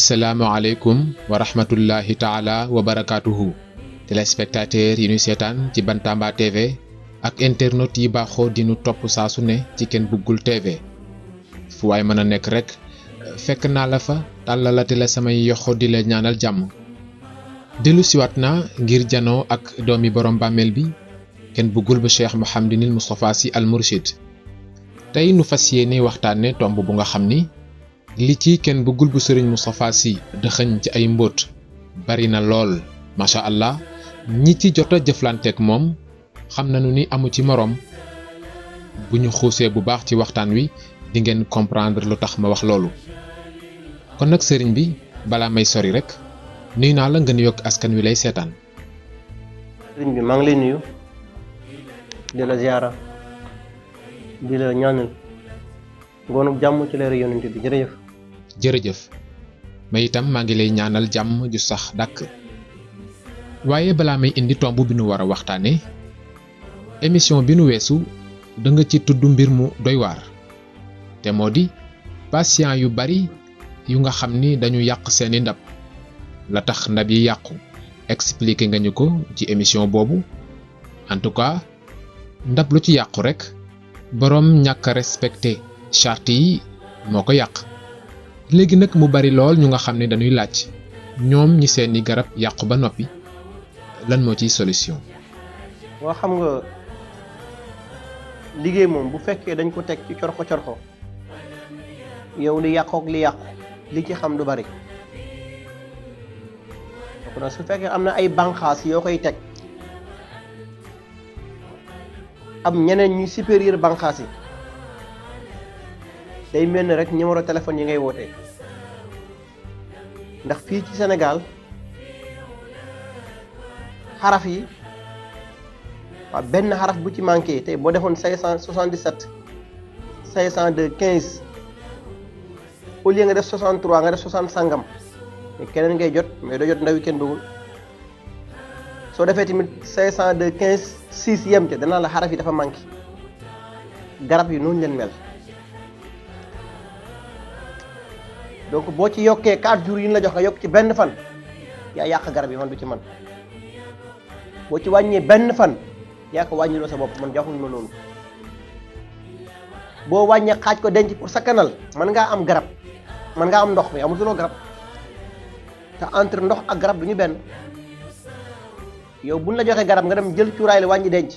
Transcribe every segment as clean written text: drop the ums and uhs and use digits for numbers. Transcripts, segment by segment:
asalaamaaleykum wa rahmatullahi taala wa barakaatuhu téléspectateurs yi ñuy seetaan ci Bantamba TV ak internet yi baaxoo di nu topp saa su ne ci Ken Bougoul TV fu waay mën a nekk rek fekk naa la fa tàllalate la samay yoxo di la ñaanal jàmm dellu siwaat naa ngir janoo ak doomi borom bàmmeel bi Ken Bougoul ba Cheikh Mouhamadinil Moustapha Sy Al Mourchid tey nu fas yéene waxtaane tomb bu nga xam ni li ci Ken Bougoul bu Serigne Moustapha Sy dëxëñ ci ay mbóot bari na lool macha allah ñi ci jot a jëflanteek moom xam nañu ni amu ci moroom bu ñu xuusee bu baax ci waxtaan wi di ngeen comprendre lu tax ma wax loolu kon nag sëriñ bi balaa may sori rek nuyu naa la ngeen yokk askan wi lay seetaan. sëriñ bi maa ngi lay nuyu di la ziara di la ñaanal ngoonu jàmm ci leeru yonent bi jërëjëf. jërëjëf ma itam maa ngi lay ñaanal jàmm ju sax dàkk waaye balaa may indi tomb bi nu war a waxtaane émission bi nu weesu da nga ci tudd mbir mu doy waar te moo di patient yu bari yu nga xam ni dañu yàq seeni ndab la tax ndab yi yàqu expliqué nga ñu ko ci émission boobu en tout cas ndab lu ci yàqu rek boroom ñàkk a respecté charte yi moo ko yàq léegi nag mu bari lool ñu nga xam ne dañuy laaj ñoom ñi seeni garab yàqu ba noppi lan moo ciy solution. waa xam nga liggéey moom bu fekkee dañ ko teg ci corxo yow li yàqook li yàqu li ci xam du bari donc su fekkee am na ay banqaas yoo koy teg am ñeneen ñuy supérieur banqaas yi day mel ni rek numéro téléphone yi ngay wootee ndax fii ci Sénégal xaraf yi waaw benn xaraf bu ci manqué tey boo defoon 577 502 15 au lieu nga def 63 nga def 60 sangam mais keneen ngay jot mais doo jot ndawi Ken Bougoul soo defee tamit 502 15 6 yem te danaa la xaraf yi dafa manqué garab yi noonu leen mel. donc boo ci yokkee 4 jours yi ñu la jox nga yokk ci benn fan yaa yàq garab yi man du ci man boo ci wàññee benn fan yaa ko wàññiloo sa bopp man joxuñ ma loolu boo wàññee xaaj ko denc pour sakkanal man ngaa am garab man ngaa am ndox mais amutuloo garab te entre ndox ak garab du ñu benn yow buñ la joxee garab nga dem jël cuuraay la wàññi denc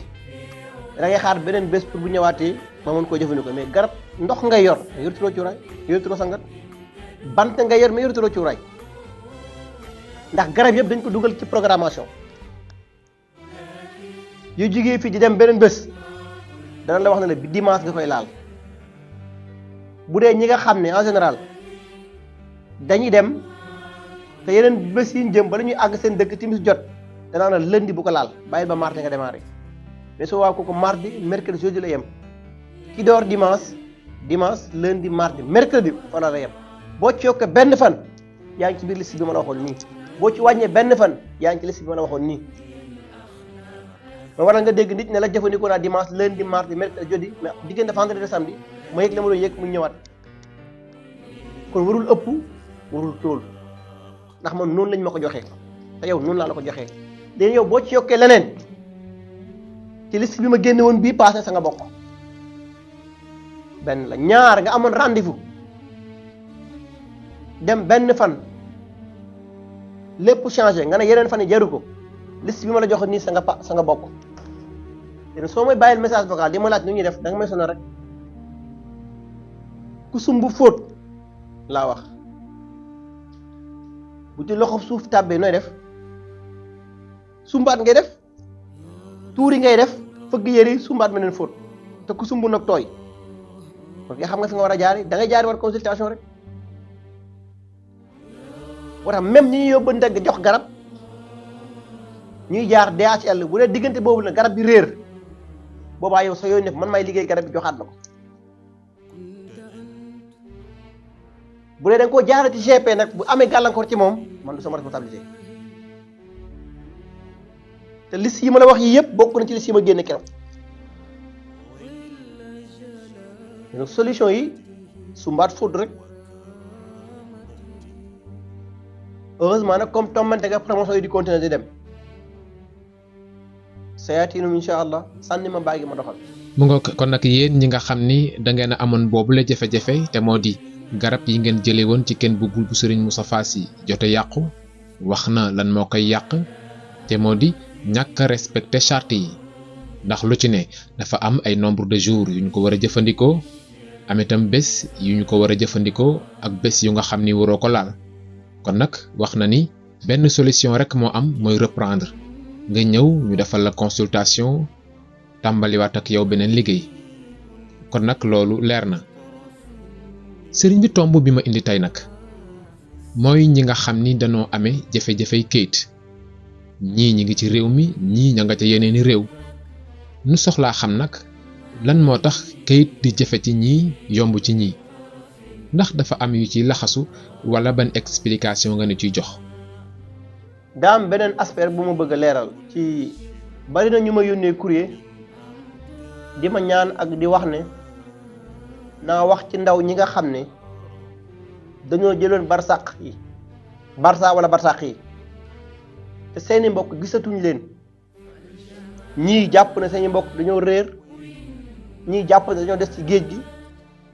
da ngay xaar beneen bés pour bu ñëwaatee ma mën koo jëfandikoo mais garab ndox ngay yor mais yorutuloo cuuraay yorutuloo sangat bant nga yor mais yorutuloo cuuraay ndax garab yëpp dañ ko dugal ci programmation yu jugee fii di dem beneen bés dana la wax ne la bi dimanche nga koy laal bu dee ñi nga xam ne en général dañuy dem te yeneen bés yi ñu jëm bala ñuy àgg seen dëkk timis jot danaa la lundi bu ko laal bàyyil ba mardi nga démarré mais soo waa ko mardi mercredi jeudi la yem ki door dimanche lundi mardi mercredi fa la yem boo ci yokkee benn fan yaa ngi ci biir liste bi ma la waxoon nii boo ci wàññee benn fan yaa ngi ci liste bi ma la waxoon nii ma waral nga dégg nit ne la jëfandikoo naa dimanche lundi mardi mercredi jeudi mais diggante vendredi samedi ma yëg la ma doon yëg mu ñëwaat kon warul ëpp warul tóol ndax man noonu lañ ma ko joxee te yow noonu laa la ko joxee léegi yow boo ci yokkee leneen ci liste bi ma génne woon bii passé sa nga bokk benn la ñaar nga amoon rendez-vous dem benn fan lépp changé nga ne yeneen fan yi jaru ko liste bi ma la jox nii sa nga bokk te soo may bàyyil message vocal di ma laaj nu ñuy def da nga may sonal rek ku sumb fóot laa wax bu ci loxo suuf tàbbee nooy def sumbaat ngay def tuuri ngay def fëgg yëri sumbaat meneen fóot te ku sumb nag tooy kon nga xam nga fi nga war a jaari da ngay jaari war consultation rek moo tax même ñi ñuy yóbbu ndegg jox garab ñuy jaar DHL bu dee diggante boobu nag garab bi réer boobaa yow sa yooyu nekk man may liggéey garab bi joxaat la ko bu dee da nga koo jaarati GP nag bu amee gàllankoor ci moom man du sama responsabilité te liste yi ma la wax yii yëpp bokk na ci liste yi ma génne keroog donc solution yi sumbaat fóot rek heureusement nag comme tombante nga promotion yi di continuer di dem sayaatinum insha allah sànni ma baagi ma doxal. mu nga kon nag yéen ñi nga xam ni da ngeen a amoon boobu la jafe-jafe te moo di garab yi ngeen jële woon ci Ken Bougoul bu Serigne Moustapha Sy jote yàqu wax na lan moo koy yàq te moo di ñàkk a respecté charte yi ndax lu ci ne dafa am ay nombre de jours yu ñu ko war a jëfandikoo am itam bés yu ñu ko war a jëfandikoo ak bés yu nga xam ni waroo ko laal kon nag wax na ni benn solution rek moo am mooy reprendre nga ñëw ñu defal la consultation tàmbaliwaat ak yow beneen liggéey kon nag loolu leer na sëriñ bi tomb bi ma indi tey nag mooy ñi nga xam ni dañoo amee jafe-jafey kayit ñii ñi ngi ci réew mi ñii ña nga ca yeneeni réew nu soxlaa xam nag lan moo tax kayit di jafe ci ñii yomb ci ñii ndax dafa am yu ci laxasu wala ban explication nga ni ciy jox. daa am beneen aspect bu ma bëgg a leeral ci bari na ñu ma yónnee courrier di ma ñaan ak di wax ne naa wax ci ndaw ñi nga xam ne dañoo jëloon barsàq yi barsa wala barsàq yi te seeni mbokk gisatuñ leen ñii jàpp ne seeni mbokk dañoo réer ñii jàpp ne dañoo des ci géej gi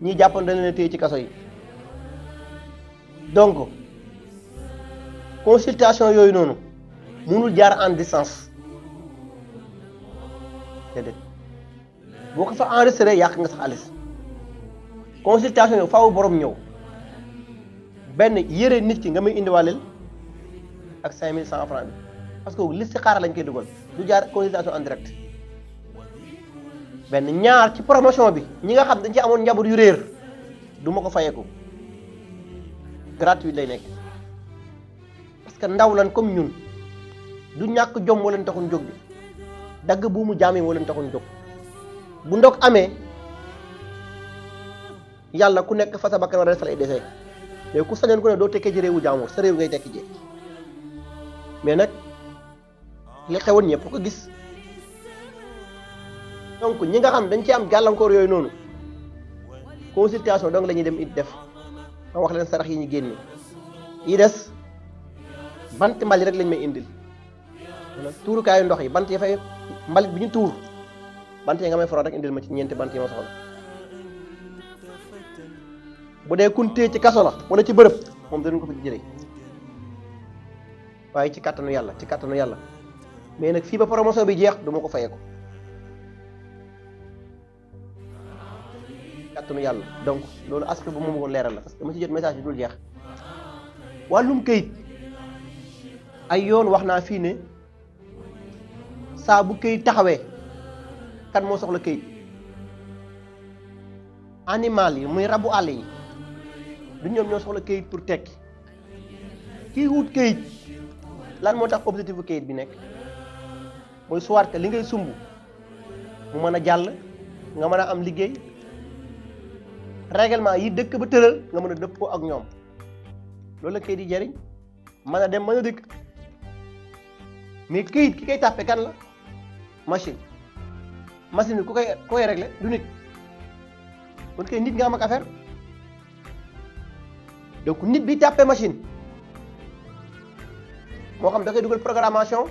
ñii jàpp ne dañ leen téye ci kaso yi donc consultation yooyu noonu mënul jaar en distance déedéet boo ko fa enregistré yàq nga sa xaalis consultation yooyu faaw borom ñëw benn yére nit ki nga may indiwaaleel ak 5100 francs bi parce que listixaara lañ koy dugal du jaar consultation en direct benn ñaar ci promotion bi ñi nga xam dañ ci amoon njaboot yu réer du ma ko fayeeku gratuit lay nekk parce que ndaw lan comme ñun du ñàkk jom moo leen taxoon jóg bi dagg buumu jaamee moo leen taxoon jóg bu ndog amee yàlla ku nekk fa sa bakkan war a defal ay desee mais ku sañoon ku ne doo tekkee ci réewu jàmbur sa réew ngay tekki ji mais nag li xewoon ñëpp ko gis donc ñi nga xam dañ ci am gàllankoor yooyu noonu consultation donc la ñuy dem it def ma wax leen sarax yi ñu génne yi des bant mbali rek lañ may indil wala tuurukaayu ndox yi bant yi fay mbalit bi ñu tuur bant yi nga may foroon rek indil ma ci ñeenti bant yi ma soxla bu dee kuntee ci kaso la wala ci bërëb moom danañ ko fi jëlee waaye ci kàttanu yàlla mais nag fii ba promotion bi jeex du ma ko fayee ko kàttanu yàlla donc loolu aspect bu ma bëggoon leeral la parce que dama ci jot message yi dul jeex wàllum këyit ay yoon wax naa fii ne saa bu këyit taxawee kan moo soxla këyit animal yi muy rabu àll yi du ñoom ñoo soxla këyit pour tekki kii wut këyit lan moo tax objectif bu këyit bi nekk mooy soit que li ngay sumb mu mën a jàll nga mën a am liggéey règlement yi dëkk ba tëral nga mën a dëppoo ak ñoom loolu la këyit yi jariñ mën a dem mën a dëkk mais këyit ki koy tàppe kan la machine bi ku koy régler du nit kon kay nit nga am ak affaire donc nit bi tàppe machine moo xam da koy dugal programmation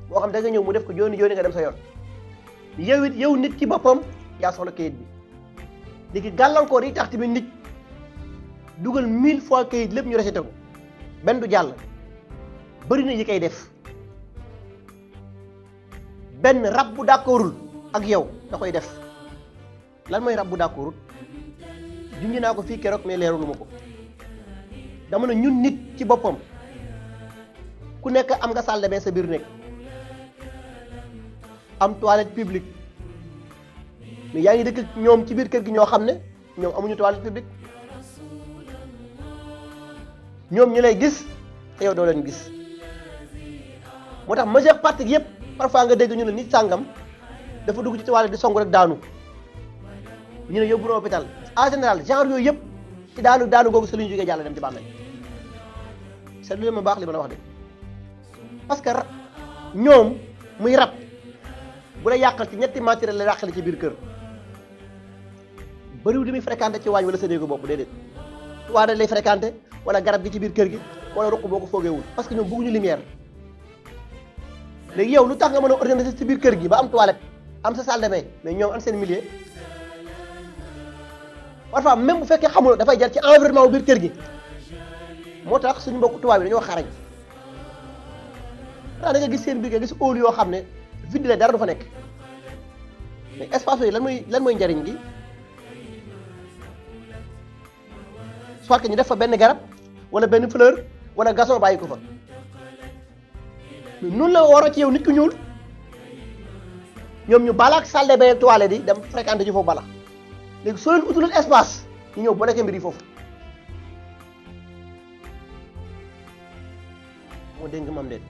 moo xam da nga ñëw mu def ko jooni nga dem sa yoon yow nit ci boppam yaa soxla kayit bi léegi gàllankoor yi tax tamit nit dugal 1000 fois kayit lépp ñu rejeté ko benn du jàll bëri na yi koy def benn rab bu d'accordul ak yow da koy def lan mooy rab bu d'accordul junj naa ko fii keroog mais leerulu ma ko dama ne ñun nit ci boppam ku nekk am nga salle de bain sa biir nekk am toilette publique mais yaa ngi dëkk ñoom ci biir kër gi ñoo xam ne ñoom amuñu toilette publique ñoom ñu lay gis te yow doo leen gis moo tax majeure partie yëpp parfois nga dégg ñu ne nit sàngam dafa dugg ci toilette di songu rek daanu ñu ne yóbbu na hôpital en général genre yooyu yëpp ci daanu googu sa lu ñu jógee jàll dem ci bàmmeel seetlu leen ma baax li ma la wax de parce que ñoom muy rab bu la yàqal ci ñetti matériel la yàqale ci biir kër bëriwul li muy fréquenté ci waañ wala sa néegu bopp déedéet toilette lay fréquenté wala garab gi ci biir kër gi wala ruq boo ko foogeewul parce que ñoom bëgguñu lumière. léegi yow lu tax nga mën a organiser ci biir kër gi ba am toilette am sa salle de bain mais ñoom am seen milieu parfois même bu fekkee xamul dafay jar ci environnement bu biir kër gi moo tax suñu mbokku tubaab yi dañoo xarañ da nga gis seen biir nga gis óol yoo xam ne vide la dara du fa nekk mais espace yooyu lan mooy njariñ gi soit que ñu def fa benn garab wala benn fleur wala gazon bàyyi ko fa mais noonu la waroo ci yow nit ku ñuul ñoom ñu balaak salle de bain toilette yi dem fréquenter ji foofu bala léegi soo leen utulul espace ñu ñëw bloqué mbir yi foofu moo dégg nga mam déet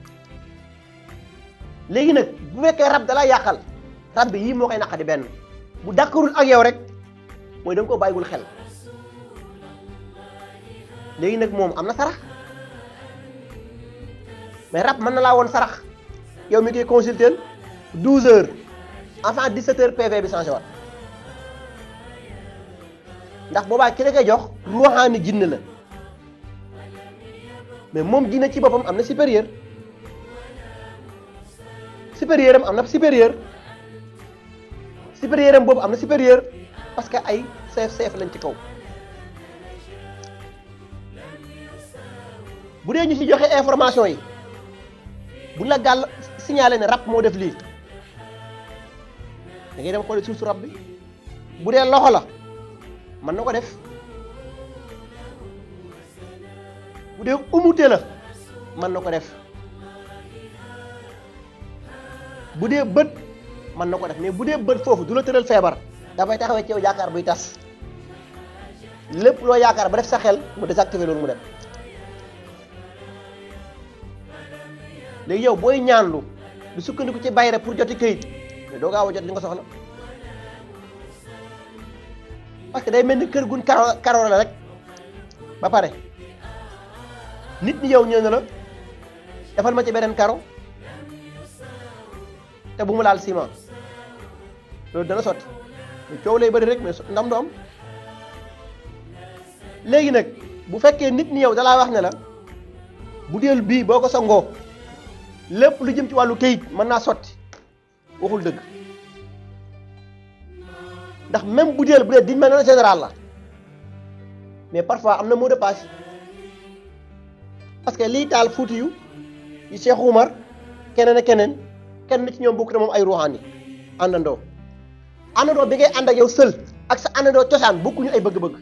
léegi nag bu fekkee rab dalaa yàqal rab bi yii moo koy naqadi benn bu dakkarul ak yow rek mooy da nga koo bàyyigul xel léegi nag moom am na sarax mais rab mën na laa woon sarax yow mi koy consulter 12 heures avant 17 heures PV bi changé waat ndax boobaa ki la koy jox ruuxaani jinne la mais moom jinne ci boppam am na supérieur am na supérieur am boobu am na supérieur parce que ay chef lañ ci kaw bu dee ñu ci joxe information yi bu la gàll signalé ne rab moo def lii da ngay dem xooli suuf su rab bi bu dee loxo la mën na ko def bu dee umute la mën na ko def bu dee bët mën na ko def mais bu dee bët foofu du la tëral feebar dafay taxawee ci yow yaakaar buy tas lépp loo yaakaar ba def sa xel mu désactivé loolu mu dem léegi yow booy ñaanlu du sukkandiku ci bayre pour joti këyit mais doo gaaw a jot li nga soxla parce que day mel ni kër gun karo la rek ba pare nit ñi yow ñëw na la defal ma ci beneen karo te bu mu laal ciment loolu dana sotti coow lay bëri rek mais ndam du am léegi nag bu fekkee nit ñi yow dalaa wax ne la butéel bii boo ko sangoo lépp lu jëm ci wàllu kayit mën naa sotti waxul dëgg ndax même butéel bu dee d'une manière générale la mais parfois am na mot de passe parce que lii taal fuuti yu Cheikh Oumar keneen ak kenn ci ñoom bokk na moom ay ruuxaan yi àndandoo bi ngay ànd ak yow sël ak sa àndandoo cosaan bokkuñu ay bëgg-bëgg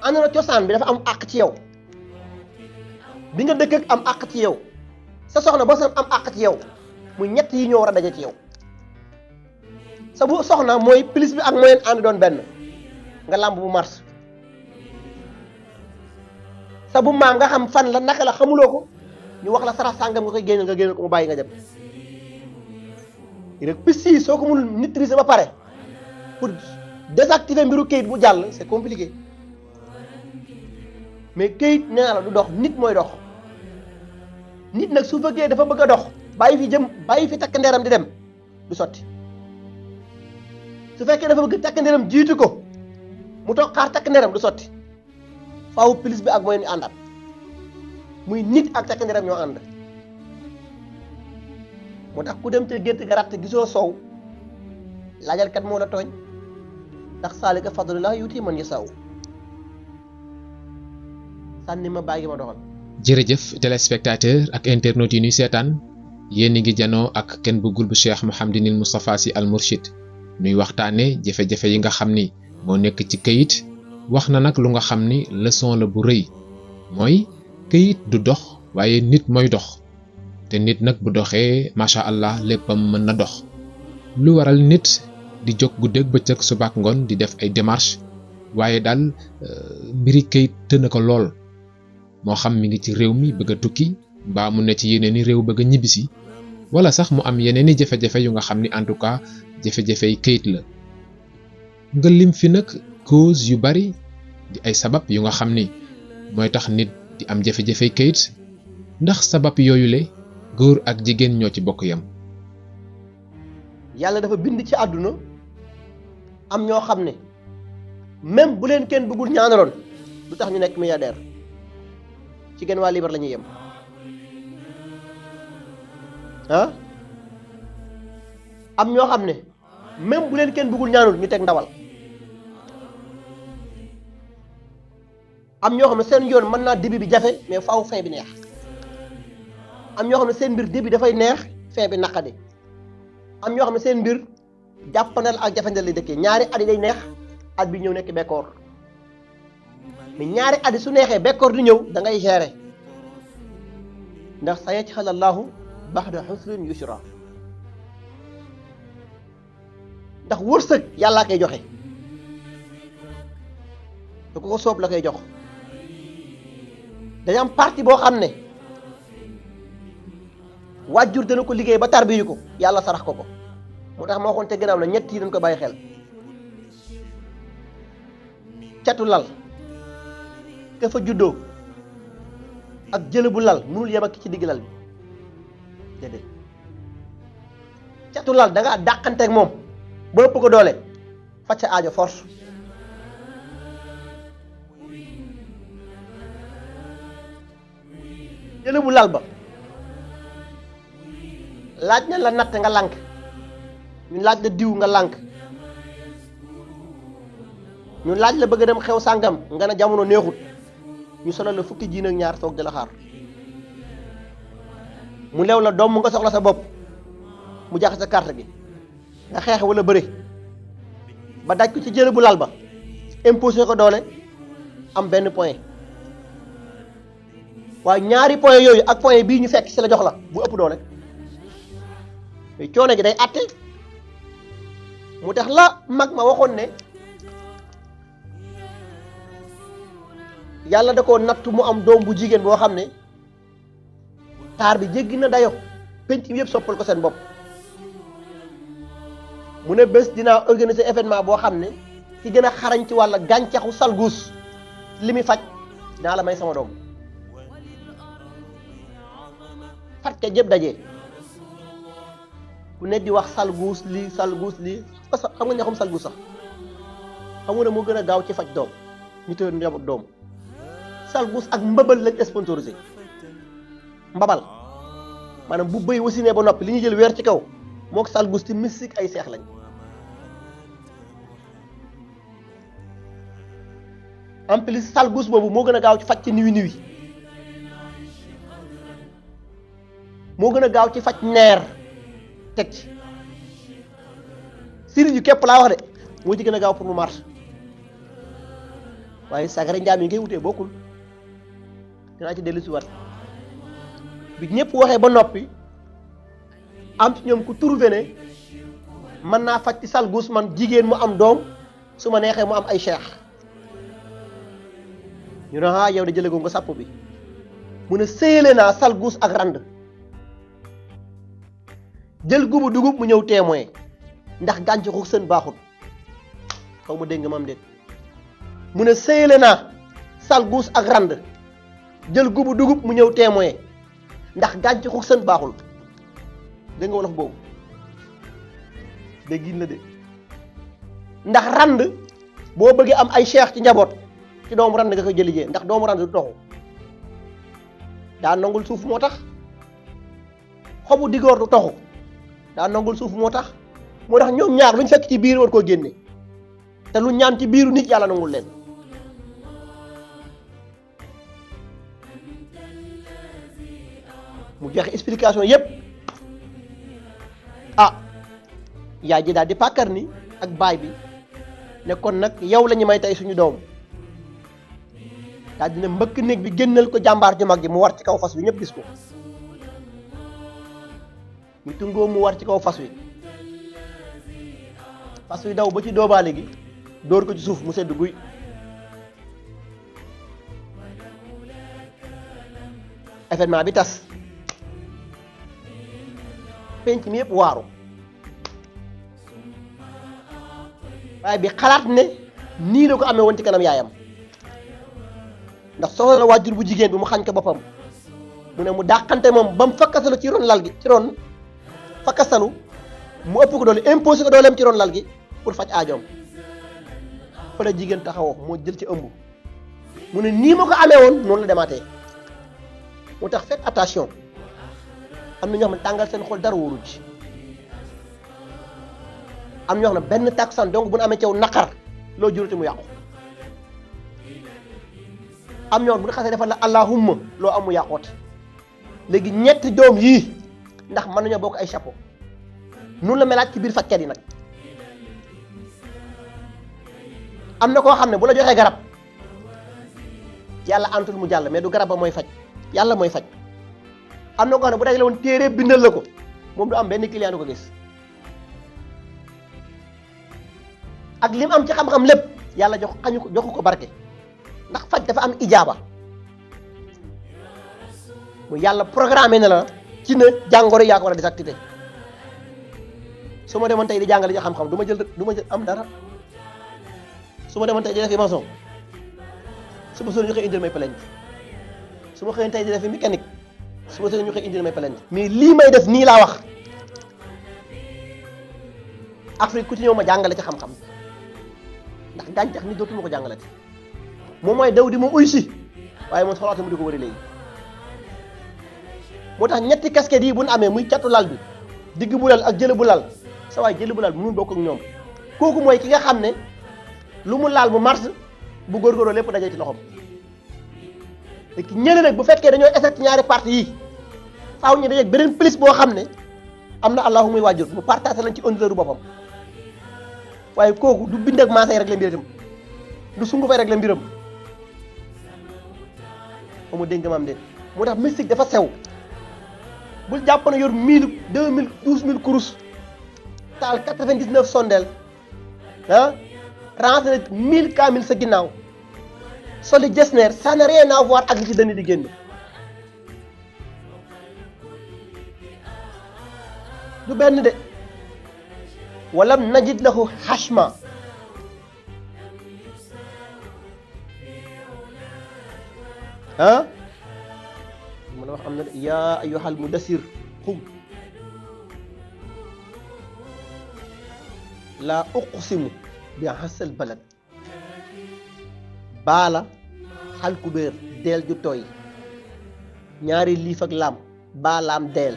àndandoo cosaan bi dafa am àq ci yow bi nga dëkk ak am àq ci yow sa soxna ba sa am àq ci yow muy ñett yi ñoo war a daje ci yow sa bu soxna mooy plus bi ak moyen ànd doon benn nga làmb bu mars sa bu maam nga xam fan la naka la xamuloo ko ñu wax la sarax sàngam nga koy génneel ko mu bàyyi nga dem rek piste yi soo ko mënul maîtriser ba pare pour désactiver mbiru kayit bu jàll c'est compliqué mais kayit nee na la du dox nit mooy dox nit nag su fekkee dafa bëgg a dox bàyyi fi takk ndeeram di dem du sotti su fekkee dafa bëgg takk ndeeram jiitu ko mu toog xaar takk ndeeram du sotti faaw plus bi ak mooy ni àndaat muy nit ak takk ndeeram ñoo ànd moo tax ku dem te gént ga ratt gisoo soow laajal kat moo la tooñ ndax saalika fadlullah yuti man yasaw sànni ma bàyyi ma doxal. jërëjëf téléspectateur ak internautes yi ñuy seetaan yéen a ngi janoo ak Ken Bougoul bu Cheikh Mouhamadinil Moustapha Sy Al Mourchid nuy waxtaane jafe-jafe yi nga xam ni moo nekk ci këyit wax na nag lu nga xam ni leçon la bu rëy mooy këyit du dox waaye nit mooy dox te nit nag bu doxee macha allah léppam mën na dox lu waral nit di jóg guddeeg bëccëg subaak ngoon di def ay démarches waaye daal mbiri këyit tëna ko lool moo xam mi ngi ci réew mi bëgg a tukki mbaa mu ne ci yeneeni réew bëgg a ñibbisi wala sax mu am yeneeni jafe-jafe yu nga xam ni en tout cas jafe-jafe yi këyit la nga lim fi nag cause yu bari di ay sabab yu nga xam ni mooy tax nit di am jafe-jafe këyit ndax sabab yooyu le góor ak jigéen ñoo ci bokk yam yàlla dafa bind ci àdduna am ñoo xam ne même bu leen kenn bëggul ñaanaloon du tax ñu nekk milliardaire ci genn waa liibar la ñuy yem ah am ñoo xam ne même bu leen kenn bëggul ñaanul ñu teg ndawal am ñoo xam ne seen yoon mën naa début bi jafe mais faaw fin bi neex am ñoo xam ne seen mbir début dafay neex fin bi naqadi am ñoo xam ne seen mbir jàppandal ak jafandal lay dëkkee ñaari at yi day neex at bi ñëw nekk bekkoor mais ñaari at yi su neexee bekkoor di ñëw da ngay gérer ndax sayaj'alu Allahu ba'da usrin yusra ndax wërsëg yàllaa koy joxe te ku ko soob la koy jox dañu am partie boo xam ne wàjjur dana ko liggéey ba tarbiyu ko yàlla sarax ko moo tax ma waxoon te gënaaw na ñett yi dañ ko bàyyi xel catu lal ka fa juddoo ak jële bu lal mënul yem ak ki ci digg lal bi déedéet catu lal da ngaa dàqanteeg moom ba ëpp ko doole faj sa aajo force jële bu lal ba laaj na la natt nga lànk ñu laaj la diw nga lànk ñu laaj la bëgg dem xew sàngam nga ne jamono neexut ñu solal la fukki jiin ak ñaar toog di la xaar mu leew la doom mu nga soxla sa bopp mu jax sa carte gi nga xeex wala bëre ba daj ko ci jële bu lal ba imposé ko doole am benn point waaye ñaari point yooyu ak point bii ñu fekk ci la jox la bu ëpp doole mais coono gi day àtte mu tax la mag ma waxoon ne yàlla da koo nattu mu am doom bu jigéen boo xam ne taar bi jéggi na dayo penc bi yëpp soppal ko seen bopp mu ne bés dinaa organiser événement boo xam ne ki gën a xarañ ci wàlla gàncaxu salguus li muy faj dinaa la may sama doom fàtte jëpp dajee ku ne di wax salguus lii xam nga ñaxum salguus sax xam nga ne moo gën a gaaw ci faj doom ñu tëdd njaboot doom salguus ak mbabal lañ sponsorisé mbabal maanaam bu bëy wasinee ba noppi li ñuy jël weer ci kaw moo ko salguus ci mystique ay seex lañ en plus salguus boobu moo gën a gaaw ci faj ci niwi moo gën a gaaw ci faj neer teg ci siri yu képp laa wax de moo ci gën a gaaw pour mu marche waaye sagare njaam yi ngay wutee bokkul dinaa ci dellu si wat bi ñëpp waxee ba noppi am ci ñoom ku trouvé ne mën naa faj ci salguus man jigéen mu am doom su ma neexee mu am ay cheikh ñu ne yow de jële ko nga sàpp bi mu ne séyale naa salguus ak rand jël gubu dugub mu ñëw témoin ndax gàncaxu sën baaxul xaw ma dégg nga ma am déet mu ne séyale naa salguus ak rand jël gubu dugub mu ñëw témoin ndax gàncaxu sën baaxul dégg nga wolof boobu déggin la de ndax rand boo bëggee am ay cheikh ci njaboot ci doomu rand nga koy jëlijee ndax doomu rand du toxu daa nangul suuf moo tax xobu digoor du toxu daa nangul suuf moo tax ñoom ñaar luñ fekk ci biir war koo génne te lu ñaan ci biiru nit yàlla nangul leen mu joxe explication yépp yaay ji daal di pàkkar ni ak baay bi ne kon nag yow la ñu may tey suñu doom daal dina mbëkk néeg bi génnal ko jàmbaar ju mag ji mu war ci kaw fas wi ñëpp gis ko mu tungoo mu war ci kaw fas wi daw ba ci doobaale gi dóor ko ci suuf mu sedd guy événement bi tas penc mi yëpp waaru waaye bi xalaat ne nii la ko amee woon ci kanam yaayam ndax soxla na waajur bu jigéen bi mu xañ ko boppam mu ne mu dàqante moom ba mu fakkasalu ci ron lal gi ci ron fakkasalu mu ëpp ko doole imposé ko dooleem ci ron lal gi pour faj aajoom fa la jigéen taxawoo moo jël ci ëmb mu ne nii ma ko amee woon noonu la demaatee moo tax faites attention am na ñoo xam ne tàngal seen xol dara wóoru ci am ñoo xam ne benn takkusaan donc bu nu amee caw naqar loo juróoti mu yàqu am ñoo xam bu ñu xasee defal la allahumma loo am mu yàqooti léegi ñetti doom yii ndax mën nañoo bokk ay chapeau noonu la melaat ci biir fajkat yi nag am na koo xam ne bu la joxee garab yàlla antul mu jàll mais du garab ba mooy faj yàlla mooy faj am na koo xam ne bu dajale woon téere bindal la ko moom du am benn client du ko gis ak li mu am ci xam-xam lépp yàlla joxu ko barke ndax faj dafa am ijaaba mu yàlla programmé na la ci ne jàngoro yaa ko war a désactiver su ma demoon tey di jàngale ci xam-xam du ma jël am dara su ma demoon tey di defi maçon su ma soobee ñu koy indil may plainte su ma xëyoon tey di defi mécanique su ma soobee ñu koy indil may plainte mais lii may def nii laa wax Afrique ku ci ñëw ma jàngale ci xam-xam ndax gàncax ni dootuma ko jàngalati moom mooy daw di ma uy si waaye moom soxlaatu mu di ko wëri léegi moo tax ñetti casquette yi bu ñu amee muy catu lal bi digg bu lal ak jële bu lal sa waay jële bu lal bu mu bokk ak ñoom kooku mooy ki nga xam ne lu mu laal mu mars bu góorgóorloo lépp dajee ci loxoom léegi ñële nag bu fekkee dañoo échec ci ñaari parties yi faaw ñu dajeeg beneen plus boo xam ne am na allahu muy waajur mu partagé lañ ci honneur boppam waaye kooku du bind ak maasay rek la mbiram du sungu fay rek la mbiram ba mu dégg maam de moo tax mystique dafa sew bul jàpp ne yor 1000 2000 12000 kurus taal 99 sondeel ah renseigné 1000 kaamil sa ginnaaw soli jesner ça n'a rien à voir ak li ci dënn di génn du benn de walam najid lahu hashma ah mën a wax am na de yaa ayyuhal mudassir qum laa uqsimu bi hasal balad baala xal kubéer deel ju tooy ñaari liif ak laam baalaam deel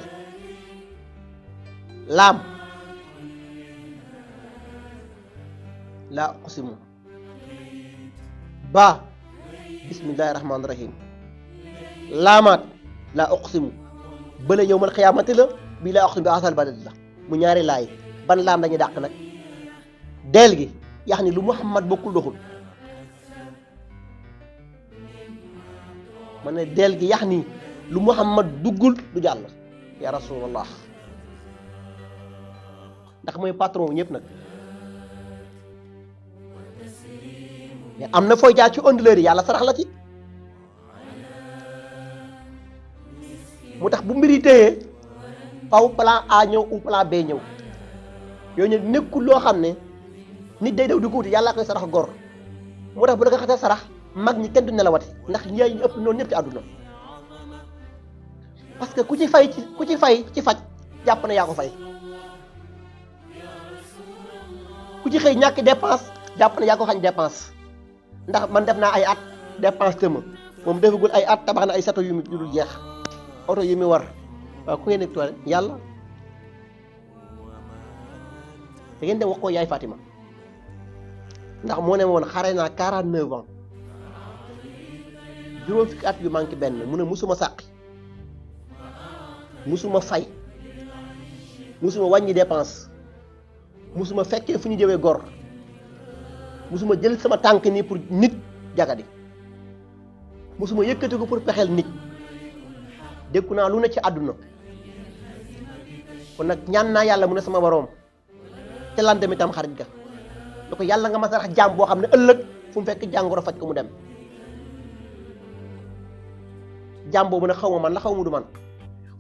laam laa uqsimu ba bismillahi rahmaani rahim laamaat laa uqsimu bële yawmal xiyaamati la bii laa uqsimu bi hasal balad la mu ñaari laay ban laam lañuy dàq nag deel gi yax ni lu Muhammad bokkul doxul ma ne deel gi yax ni lu Muhammad duggul du jàll ya rasulallah ndax mooy patron wu ñëpp nag mais am na fooy jaar ci onduleur yi yàlla sarax la ci mu tax bu mbir yi téyee faw plan A ñëw ou plan B ñëw yooyu nag nekkul loo xam ne nit day daw di ko wuti yàlla koy sarax gor moo tax bu la ko xasee sarax mag ñi kenn du nelawati ndax ñaay ñu ëpp noonu ñëpp ci àdduna parce que ku ci fay ci faj jàpp na yaa ko fay ku ci xëy ñàkk dépense jàpp na yaa ko xañ dépense ndax man def naa ay at dépense tëma moom defagul ay at tabax na ay sato yu dul jeex oto yi mu war waaw ku ngeen nekk toile yàlla da ngeen dem wax ko yaay Fatima ndax moo ne ma woon xare naa 49 ans juróom fukki at yu manqué benn mu ne musuma sàqi musuma fay musuma wàññi dépense musuma fekkee fu ñu jëwee gor musuma jël sama tànk nii pour nit jagadi musuma yëkkati ko pour pexeel nit déggu naa lu ne ci àdduna kon nag ñaan naa yàlla mu ne sama boroom te lan dem itam xarit ga da ko yàlla nga ma sarax jaam boo xam ne ëllëg fu mu fekk jàngoro faj ko mu dem jaam boobu nag xaw ma man la xaw ma du man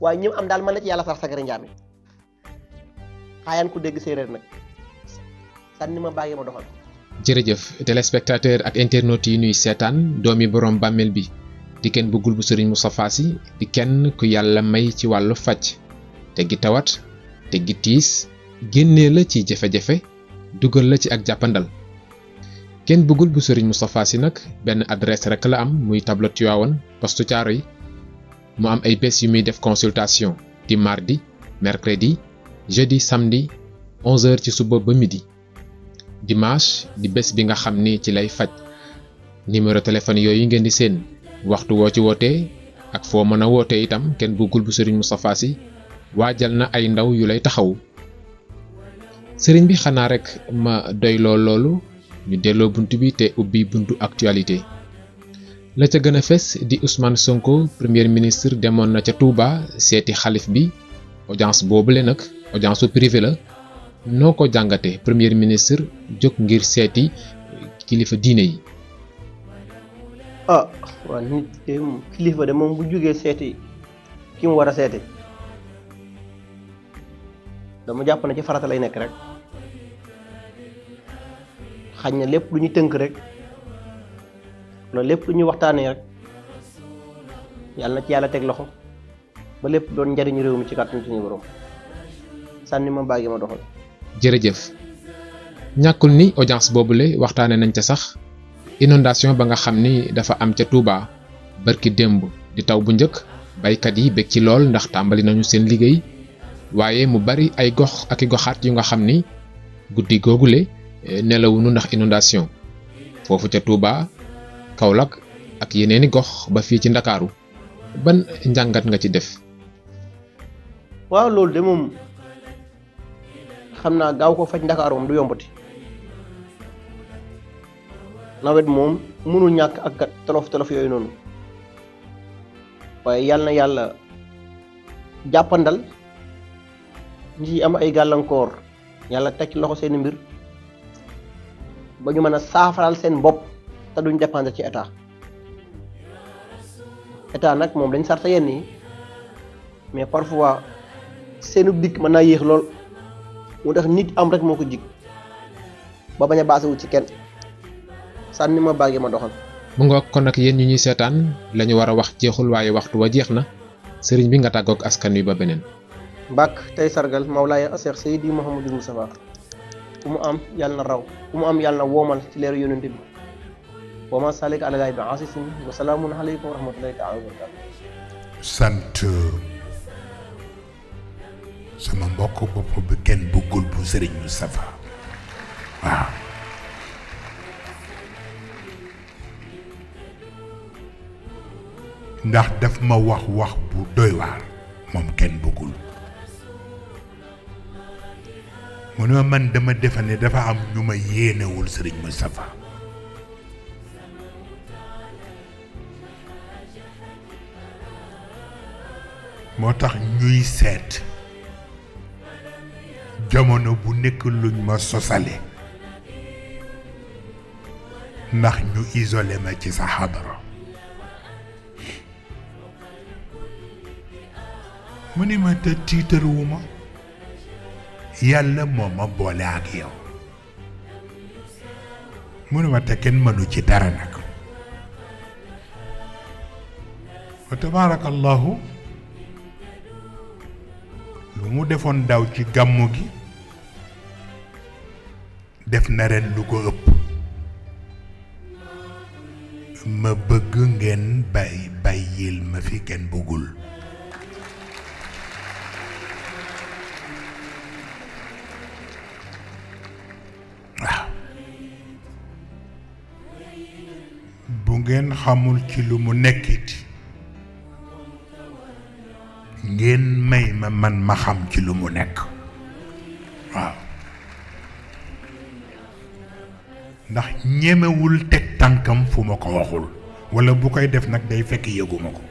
waaye ñi am daal man la ci yàlla sarax sagari njaami xaayaan ku dégg séeréer nag sànni ma bàyyi ma doxal. jërëjëf téléspectateur ak internautes yi nuy seetaan doomi borom bàmmeel bi di kenn bëggul bu Serigne Moustapha Sy di kenn ku yàlla may ci wàllu faj te gi tawat te gi tiis génnee la ci jafe-jafe dugal la ci ak jàppandal kenn bëggul bu Serigne Moustapha Sy nag benn adresse rek la am muy tableau Tivaouane poste Thiaroye mu am ay bés yu muy def consultation di mardi mercredi jeudi samedi 11h ci suba ba midi. dimanche di bés bi nga xam ni ci lay faj numéro téléphone yooyu ngeen di seen waxtu woo ci wootee ak foo mën a wootee itam kenn bëggul bu Serigne Moustapha Sy waajal na ay ndaw yu lay taxaw. sëriñ bi xanaa rek ma doy loolu ñu delloo bunt bi te ubbi buntu actualité. la ca gën a fes di Ousmane Sonko premier ministre demoon na ca Touba seeti xalif bi audience boobule nag audience privée la. noo ko jàngate premier ministre jóg ngir seeti kilifa diine yi. waaw nit kilifa de moom bu jógee seeti ki mu war a seeti dama jàpp na ci farata lay nekk rek xañ na lépp lu ñu tënk rek loolu lépp lu ñuy waxtaanee rek yàlla na ci yàlla teg loxo ba lépp doon njariñu réew mi ci kàttanu suñu borom sànni ma baagi ma doxal. jërëjëf ñàkkul ni audience boobule waxtaane nañ ca sax inondation ba nga xam ni dafa am ca Touba barki démb di taw bu njëkk baykat yi bég ci lool ndax tàmbali nañu seen liggéey waaye mu bari ay gox ak i goxaat yu nga xam ni guddi googule nelawuñu ndax inondation foofu ca Touba Kaolack ak yeneeni gox ba fii ci Ndakaaru ban njàngat nga ci def. waaw loolu de moom xam naa gaaw ko faj Ndakaaru moom du yombati nawet moom mënul ñàkk ak tolof yooyu noonu waaye yàlla na yàlla jàppandal ñi am ay gàllankoor yàlla teg ci loxo seeni mbir ba ñu mën a saafaral seen bopp te duñ dépendre ci état nag moom dañ sarta yenn yi mais parfois seenu dikk mën naa yéex lool mu tax nit am rek moo ko jig ba bañ a baasewu ci kenn sànni ma baagi ma doxal. mu ngoog kon nag yéen ñu ñuy seetaan lañu war a wax jeexul waaye waxtu wa jeex na sëriñ bi nga tàggoog askan wi ba beneen. mbàkk tey sargal Mawlaaya Cheikh Seydi Mouhamadou Moustapha ku mu am yàlla na raw ku mu am yàlla na woomal ci leeru yonente bi wa ma salik ala laay bi asisin wa salaamun aleykum wa rahmatullahi taala wa barakatu. sant sama mbokk bopp bi kenn bëggul bu sëriñ Moustapha waaw ndax daf ma wax bu doy waar moom kenn bëggul mu ne man dama defe ne dafa am ñu ma yéenewul sëriñ Moustapha moo tax ñuy seet jamono bu nekk luñ ma sosale ndax ñu isolé ma ci sa xadara mu ni ma te tiitaruwuma yàlla moo ma boole ak yow mu ne ma te kenn mënu ci dara nag wa tabaarakallahu lu mu defoon daaw ci gàmmu gi def na ren lu ko ëpp ma bëgg ngeen bàyyil ma fi kenn bëggul waaw bu ngeen xamul ci lu mu nekkit ngeen may ma man ma xam ci lu mu nekk waaw ndax ñemewul teg tànkam fu ma ko waxul walla bu koy def nag day fekk yëguma ko